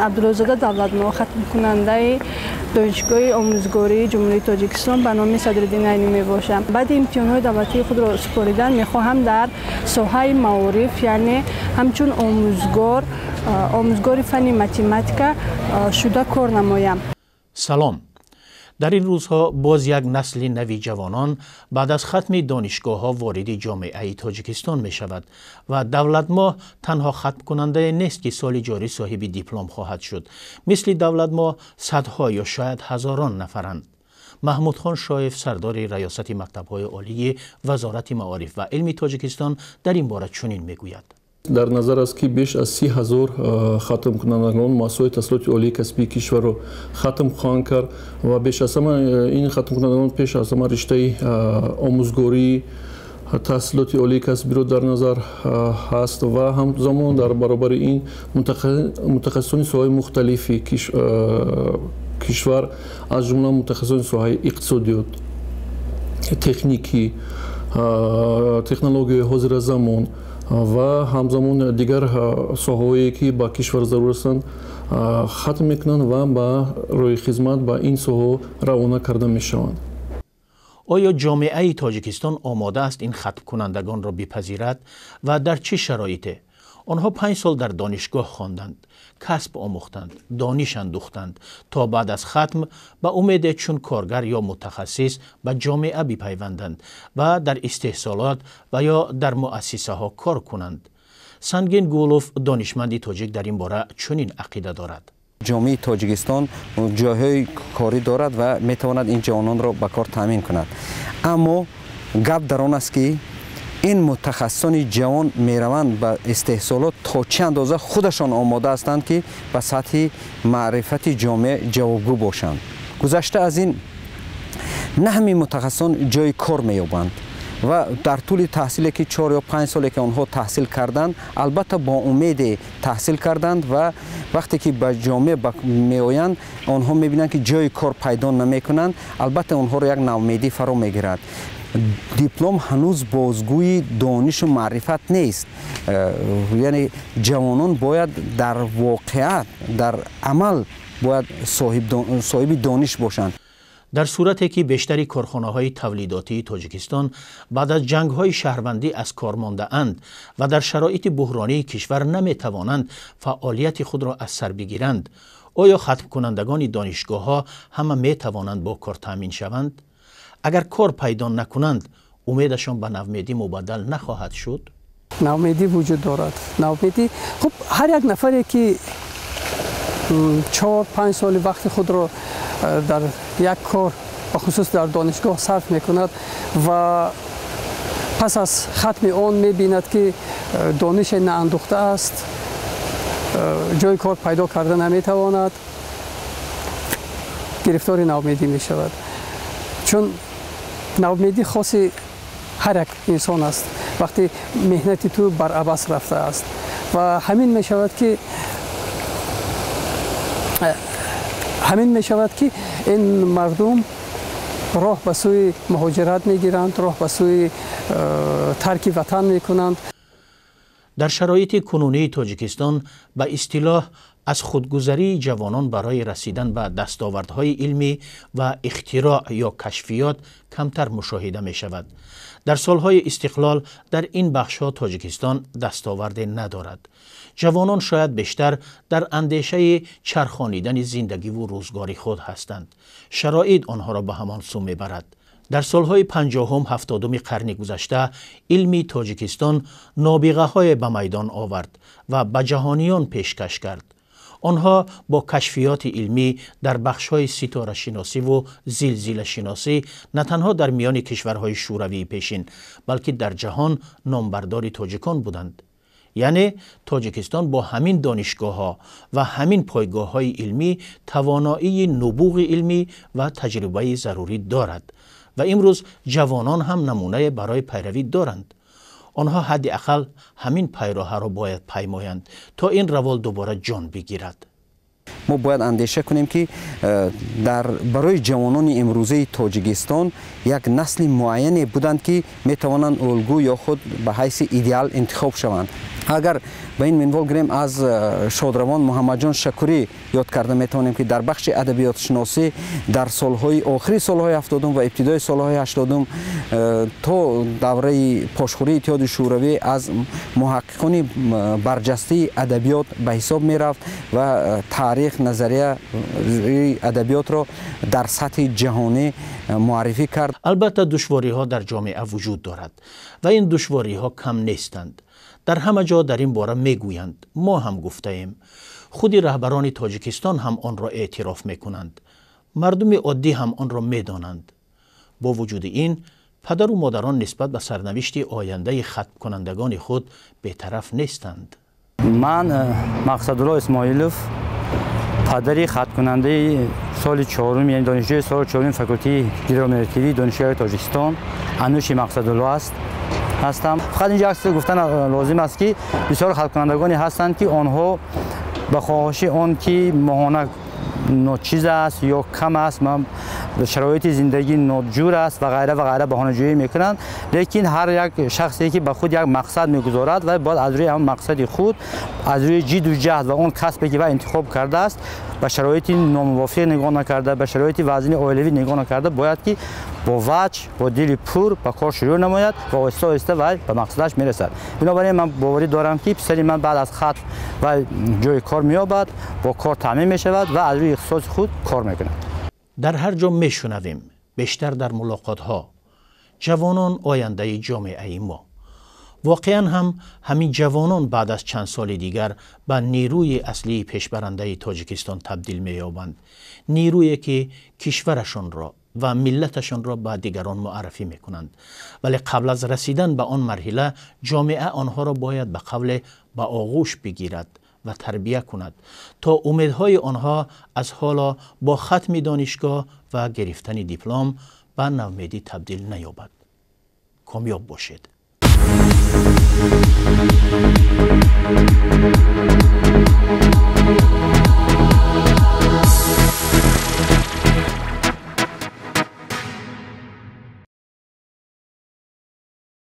Абдуллозода Давлатмоҳ, хатмкунандаи Донишгоҳи омӯзгории Ҷумҳурии Тоҷикистон ба номи Садриддин Айнӣ мебошам. Баъди имтиҳонҳои давлатии худро супоридан мехоҳам дар соҳаи маориф, яъне ҳамчун омӯзгор, омӯзгори фанни математика шуда кор намоям. Салом. Дар ин рӯзҳо боз як насли нави ҷавонон баъд аз хатми донишгоҳҳо вориди ҷомеаи Тоҷикистон мешавад ва Давлатмоҳ танҳо хатмкунандае нест, ки соли ҷорӣ соҳиби диплом хоҳад шуд. Мисли Давлатмоҳ садҳо ё шояд ҳазорон нафаранд. Маҳмудхон Шоев, сардори Раёсати мактабҳои олии Вазорати маориф ва илми Тоҷикистон, дар ин бора чунин мегӯяд. Дар назар аст, ки беш аз 30 000 хатмкунандагон муассисаҳои таҳсилоти олии касбии кишварро хатм хоҳанд кард ва беш аз ҳама ин хатмкунандагон пеш аз ҳама риштаи омӯзгории таҳсилоти олии касбиро дар назар ҳаст ва ҳамзамон дар баробари ин мутахассисони соҳаи мухталифи кишвар, аз ҷумла мутахассисони соҳаи иқтисодиёт, техникӣ, технологияи ҳозиразамон ва ҳамзамон дигар соҳаҳое, ки ба кишвар зарур ҳастанд, хатм мекунанд ва ба роҳи хизмат ба ин соҳаҳо равона карда мешаванд. Оё ҷомеаи Тоҷикистон омода аст ин хатмкунандагонро бипазирад ва дар чӣ шароите? Онҳо 5 сол дар донишгоҳ хонданд, касб омӯхтанд, дониш андӯхтанд, то баъд аз хатм ба умеде чун коргар ё мутахассис ба ҷомеа бипайванданд ва дар истеҳсолот ва ё дар муассисаҳо кор кунанд. Сангин Гулов, донишманди тоҷик, дар ин бора чунин ақида дорад. Ҷомеаи Тоҷикистон ҷойҳои корӣ дорад ва метавонад ин ҷавононро ба кор таъмин кунад, аммо гап дар он аст, ки ин мутахассисони ҷавон мераванд ба истеҳсолот, то чӣ андоза худашон омода ҳастанд, ки ба сатҳи маърифати ҷомеа ҷавобгӯ бошанд. Гузашта аз ин, на ҳамин мутахассисон ҷои кор меёбанд ва дар тӯли таҳсиле, ки 4 ё 5 соле, ки онҳо таҳсил карданд, албатта бо умеде таҳсил карданд ва вақте ки ба ҷомеа меоянд, онҳо мебинанд, ки ҷои кор пайдо намекунанд. Албатта, онҳоро як ноумедӣ фаро мегирад. Диплом ҳанӯз бозгӯи донишу маърифат нест, яъне ҷавонон бояд дар воқеат, дар амал бояд соҳиби дониш бошанд. Дар сурате ки бештари корхонаҳои тавлидотии Тоҷикистон баъд аз ҷангҳои шаҳрвандӣ аз кор мондаанд ва дар шароити буҳронии кишвар наметавонанд фаъолияти худро аз сар бигиранд, оё хатмкунандагони донишгоҳҳо ҳама метавонанд бо кор таъмин шаванд? Агар кор пайдо накунанд, умедашон ба ноумедӣ мубаддал нахоҳад шуд? Ноумедӣ вуҷуд дорад. Ноумедӣ, хуб, ҳар як нафаре, ки 4-5 соли вақти худро дар як кор, бахусус дар донишгоҳ, сарф мекунад ва пас аз хатми он мебинад, ки донише наандухта аст, ҷои кор пайдо карда наметавонад, гирифтори ноумедӣ мешавад, чун ноумедӣ хоси ҳар як инсон аст, вақте меҳнати ту бар абас рафтааст. Ва ҳамин мешавад, ки ин мардум роҳ ба сӯи муҳоҷират мегиранд, роҳ ба сӯи тарки ватан мекунанд. Дар шароити кунунии Тоҷикистон ба истилоҳ аз худгузарии ҷавонон барои расидан ба дастовардҳои илмӣ ва ихтироъ ё кашфиёт камтар мушоҳида мешавад. Дар солҳои истиқлол дар ин бахшҳо Тоҷикистон дастоварде надорад. Ҷавонон шояд бештар дар андешаи чархонидани зиндагиву рӯзгори худ ҳастанд. Шароит онҳоро ба ҳамон сӯ мебарад. Дар солҳои 50-ум, 70-уми қарни гузашта илми Тоҷикистон нобиғаҳое ба майдон овард ва ба ҷаҳониён пешкаш кард. Онҳо бо кашфиёти илмӣ дар бахшҳои ситорашиносиву зилзилашиносӣ на танҳо дар миёни кишварҳои шӯравии пешин, балки дар ҷаҳон номбардори тоҷикон буданд. Яъне Тоҷикистон бо ҳамин донишгоҳҳо ва ҳамин пойгоҳҳои илмӣ тавоноии нубуғи илмӣ ва таҷрибаи зарурӣ дорад ва имрӯз ҷавонон ҳам намунае барои пайравӣ доранд. Онҳо ҳадди ақал ҳамин пайроҳаро бояд паймоянд, то ин равол дубора ҷон бигирад. Мо бояд андеша кунем, ки дар барои ҷавонони имрӯзаи Тоҷикистон як насли муайяне буданд, ки метавонанд улгӯ ё худ ба ҳайси идеал интихоб шаванд. Агар ба ин минвол гирем, аз шодравон Муҳаммадҷон Шакурӣ ёд карда метавонем, ки дар бахши адабиётшиносӣ дар солҳои охири солҳои 70-ум ва ибтидои солҳои 80-ум то давраи пошхӯрии Иттиҳоди Шӯравӣ аз муҳаққиқони барҷастаи адабиёт ба ҳисоб мерафт ва таърих, назарияи адабиётро дар сатҳи ҷаҳонӣ муаррифӣ кард. Албатта, душвориҳо дар ҷомеа вуҷуд дорад ва ин душвориҳо кам нестанд. Дар ҳама ҷо дар ин бора мегӯянд, мо ҳам гуфтаем, худи раҳбарони Тоҷикистон ҳам онро эътироф мекунанд, мардуми оддӣ ҳам онро медонанд. Бо вуҷуди ин, падару модарон нисбат ба сарнавишти ояндаи хатмкунандагони худ бетараф нестанд. Ман Мақсадулло Исмоилов, падари хаткунандаи соли чорум, яъне донишҷӯи соли чоруми факултети гидромелиоративии Донишгоҳи Тоҷикистон Ануши Мақсадулло аст ҳастам. Фақат инҷо як чиз гуфтан лозим аст, ки бисёр хаткунандагоне ҳастанд, ки онҳо ба хоҳиши он ки моҳона ночиз аст ё кам аст, шароити зиндагӣ ноҷур аст ва ғайра ва ғайра баҳонаҷӯӣ мекунанд. Лекин ҳар як шахсе, ки ба худ як мақсад мегузорад ва бояд аз рӯи ҳамон мақсади худ, аз рӯи ҷиду ҷаҳд ва он касбе, ки вай интихоб кардааст, ба шароити номувофиқ нигоҳ накарда, ба шароити вазъини оилавӣ нигоҳ накарда, бояд ки бо ваҷ, бо дили пур ба кор шурӯъ намояд ва оҳиста оҳиста вай ба мақсадаш мерасад. Бинобар ин ман боварӣ дорам, ки писари ман баъд аз хатм вай ҷои кор меёбад, бо кор таъмин мешавад ва аз рӯи ихтисоси худ кор мекунад. Дар ҳар ҷо мешунавем, бештар дар мулоқотҳо: ҷавонон ояндаи ҷомеаи мо. Воқеан ҳам ҳамин ҷавонон баъд аз чанд соли дигар ба нерӯи аслии пешбарандаи Тоҷикистон табдил меёбанд, нерӯе ки кишварашонро ва миллаташонро ба дигарон муаррифӣ мекунанд. Вале қабл аз расидан ба он марҳила ҷомеа онҳоро бояд ба қавле ба оғӯш бигирад ва тарбия кунад, то умедҳои онҳо аз ҳоло бо хатми донишгоҳ ва гирифтани диплом ба навмедӣ табдил наёбад. Комёб бошед.